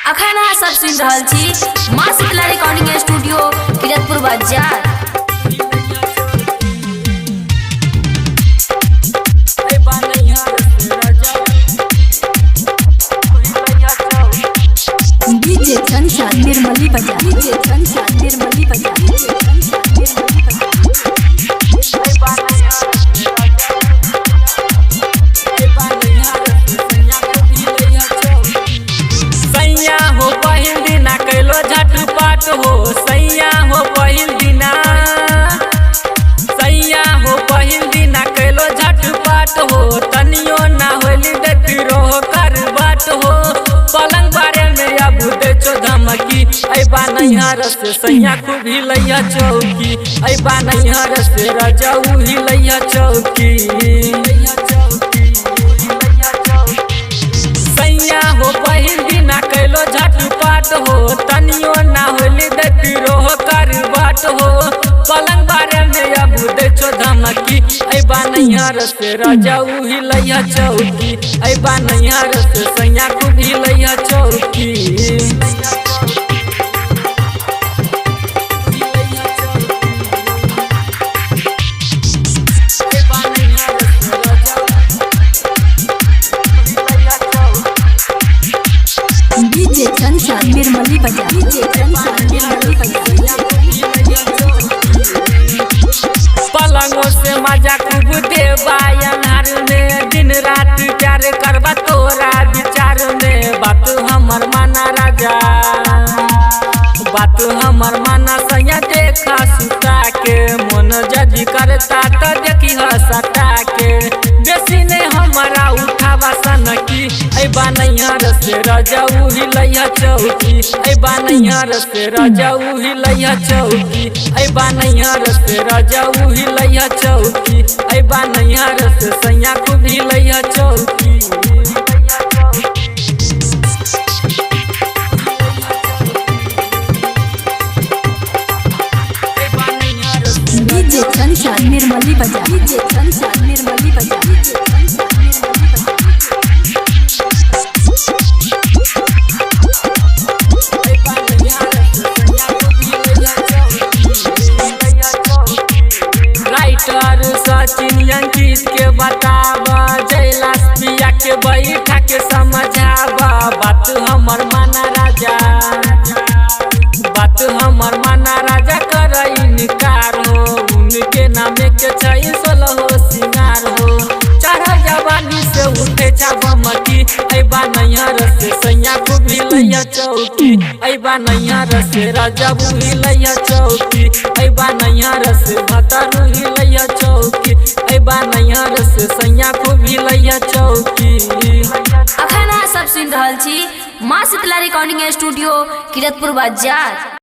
अखन अहाँ सब सुनि रहल छी माँ शीतला रिकॉर्डिंग स्टूडियो, किरतपुर बाजार। डीजे कंचा निर्मली बजा, डीजे कंचा निर्मली बजा, डीजे कंचा निर्मली बजा। सैया हो पहिल दिना कैलो झटपट हो, सैया हो पहिल दिना, सैया हो पहिल दिना कैलो झटपट हो। तनियो ना होली देखी रोह कर बात हो, पलंग बारे में अब दे छो धमकी। ऐबा नैहर से सैया खूब हिलैया चौकी, ऐबा नैहर से रजऊ हिलैया चौकी। सैया हो पहिल दिना कैलो झटपट हो, तनियो ना होली देखी रोह कर बात हो, पलंग बारे में अब दे छो धमकी। ऐबा नैहर से रजऊ हिलैया चौकी, ऐबा नैहर से सैया खूब हिलैया चौकी। डीजे कंचा निर्मली बजा, डीजे कंचा निर्मली बजा। पलंगों से मजा खूब देवा अन्हार में, दिन रात प्यार करबा तोरा विचार में। बात हमर माना राजा, बात हमर माना सैया देखा सुता के, मन जदी करता त देखी हसता के। बेसी ने हमारा उठावा सनकी, ऐबा नैहर से रजऊ हिलैया चौकी, ऐबा नैहर से रजऊ हिलैया चौकी, ऐबा नैहर से रजऊ हिलैया चौकी, ऐबा नैहर से सैया खूब हिलैया चौकी। डीजे कंचा निर्मली बजा, डीजे कंचा निर्मली बजा, डीजे कंचा निर्मली बजा। राइटर सचिन अंकित के बतावा, जैलास पिया के बैठा के समझावा। बात हमर माना राजा, बात हमर माना राजा कर इनकार हो, उनके नामे के छै सोलहो सिंगार हो। चढ़ल जवानी से उठे छाबमती, ऐबा नैहर से सैया खूब हिलैया चौकी, ऐबा नैहर से रजबू हिलैया चौकी, ऐबा नैहर से भतरू हिलैया चौकी, ऐबा नैहर से सैया खूब हिलैया चौकी। अखन अहाँ सब सुनि रहल छी माँ शीतला रिकॉर्डिंग स्टूडियो, किरतपुर बाजार।